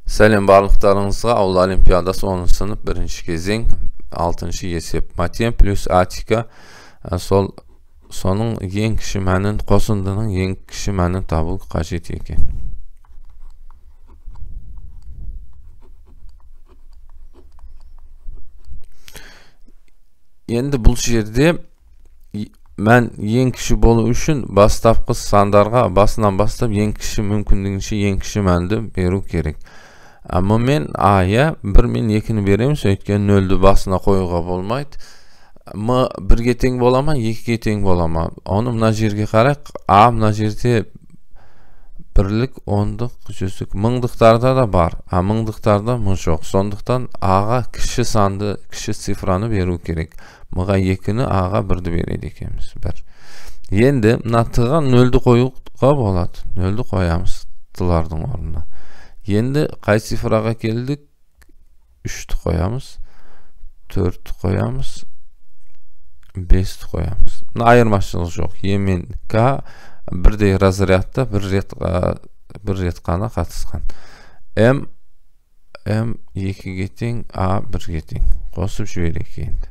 Сәлем барлықтарыңызға. Ауыл олимпиадасы 10 сынып 1-ші кезең 6-шы есеп. Матем плюс атика сол соның ең кіші мәнін, қосындының ең кіші мәнін табу қажет екен. Енді бұл жерде мән ең кіші болу үшін бастапқы сандарға басынан бастап ең кіші, мүмкіндігінше ең кіші мәнді беру керек. М мен А, я 1 мен 2-ні береміз, өйткені 0-ді басына қоюға болмайды. М 1-ге тең бола ма, 2-ге тең бола ма? Оны мына жерге қарайық. А мына жерде бірлік, ондық, жүздік, мыңдықтарда да бар, а мыңдықтарда м жоқ. Сондықтан А-ға кіші санды, кіші цифраны беру керек. М-ға 2-ні, А-ға 1-ді береді екенбіз. 1. Енді мына Т-ға 0-ді қоюға болады. 0-ді қоямыз Т-лардың орнына. Енді қай цифраға келдік? 3-ті қоямыз, 4-ті қоямыз, 5-ті қоямыз. Мына айырмашылық жоқ. Е мен К бірдей разрядта бір рет қана қатысқан. М 2-ге тең, А 1-ге тең. Қосып жіберейік енді.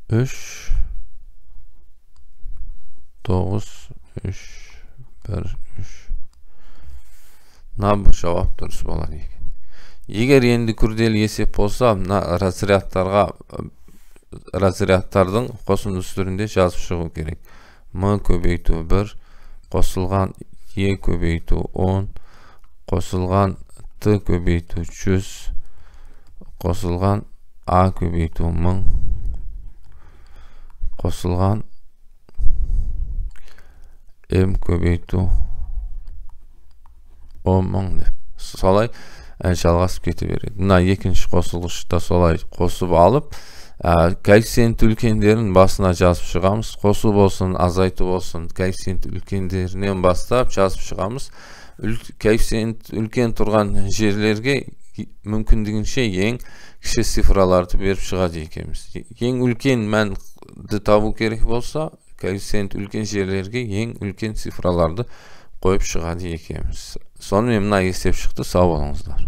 3, 9, 3, 1, 3. Мына бұл жауап дұрыс болады екен. Егер енді күрделі есеп болса, мына разрядтардың қосындысы түрінде жазып шығу керек. М көбейту 1 қосылған Е көбейту 10 қосылған Т көбейту 100 қосылған А көбейту 1000 қосылған М көбейту 10.000 деп. Солай жалғасып кете береді. Мына екінші қосылғышта солай қосып алып, коэффициент үлкендерін басына жазып шығамыз. Қосу болсын, азайту болсын, коэффициент үлкендерінен бастап жазып шығамыз. Коэффициент үлкен тұрған жерлерге мүмкіндігінше ең кіші цифраларды беріп шығады екенбіз. Ең үлкен мәнді табу керек болса, коэффициент үлкен жерлерге ең үлкен цифраларды қойып шығады екенбіз. Сонымен мына есеп шықты. Сау болыңыздар.